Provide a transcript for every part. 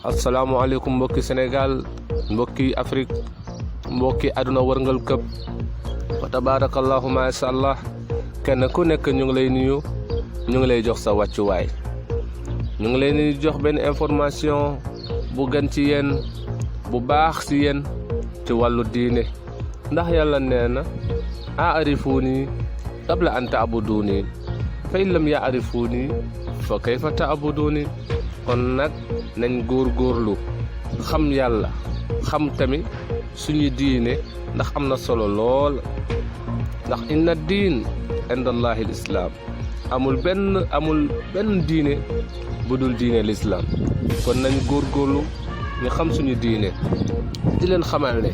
asalaamaaleykum mbokki Sénégal mbokki Afrique mbokki àdduna wërngal këpp wa tabarakallahu masha Allah kenn ku nekk ñu ngi lay nuyu ñu ngi lay jox sa wàccuwaay ñu ngi leen di jox benn information bu gën ci yéen bu baax ci yéen ci wàllu diine ndax yàlla nee na aarifuuni qabla an ta'buduni fa in lam ya'rifuni fa kayfa ta'buduni kon nag nañ góorgóorlu xam yàlla xam tamit suñu diine ndax am na solo lool ndax inna diin indallahi lislaam amul benn diine bu dul diine lislaam kon nañ góorgóorlu ñu xam suñu diine di leen xamal ne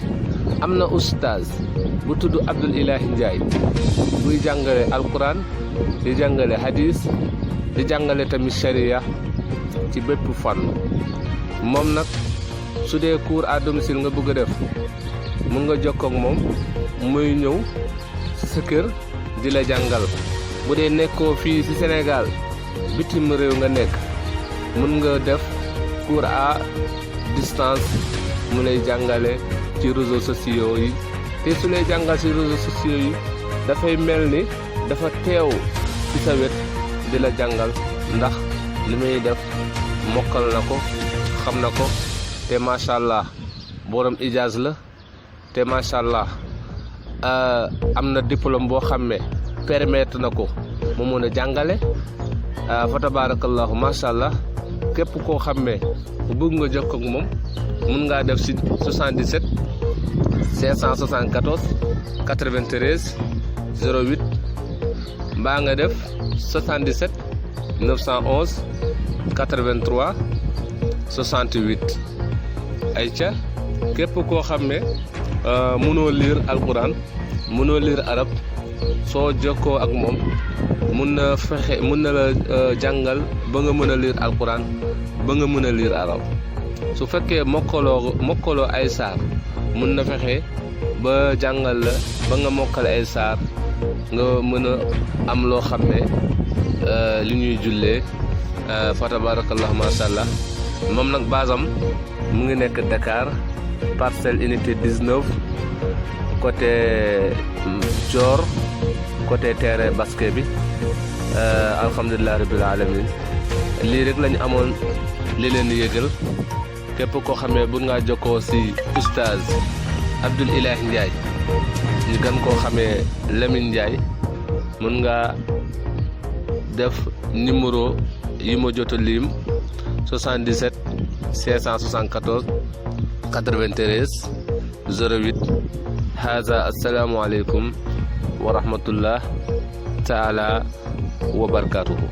am na ustaaz bu tudd Abdul Ilahi Njaay buy jàngale alquran di jàngale hadis di jàngale tamit sharia ci bépp fànn moom nag su dee cours à domicile nga bëgg a def mun nga jokkoo ak moom muy ñëw ci sa kër di la jàngal bu dee nekkoo fii ci Sénégal bitim réew nga nekk mun nga def cours à distance mu lay jàngale ci réseaux sociaux yi te su lay jàngal ci réseaux sociaux yi dafay mel ni dafa teew ci sa wet di la jàngal ndax li muy def mokkal na ko xam na ko te macha allah borom ijaaz la te macha allah am na diplôme boo xam ne permettre na ko mu mun a jàngale fa tabarakallahu macha allah képp koo xam ne bëgg nga jokkoo ak moom mun ngaa def ci 77 574 93 08 mbaa nga def 77 911 83 68 ayca képp koo xam ne mënoo liir alquran mënoo liir arab soo jokkoo ak moom mun na la jàngal ba nga mën a liir alquran ba nga mën a liir arab su fekkee mokkaloo ay saar mun na fexe ba jàngal la ba nga mokkal ay saar nga mën a am loo xam ne li ñuy jullee fa tabarakallah masha Allah moom nag basam mu ngi nekk Dakar parcelle unité 19 côté Dior côté terrain basket bi alhamdulilah rabbil alamin lii rek lañu amoon li leen di yëgal képp koo xamee bu ngaa jokkoo ci oustaz Abdul Ilahi Ndiaye ñu gën koo xamee Lamine Ndiaye mun nga def numéro yi ma jot a lim 77 574 93 08 haza assalaamu aleykum wa rahmatullah taala wa barakatuhu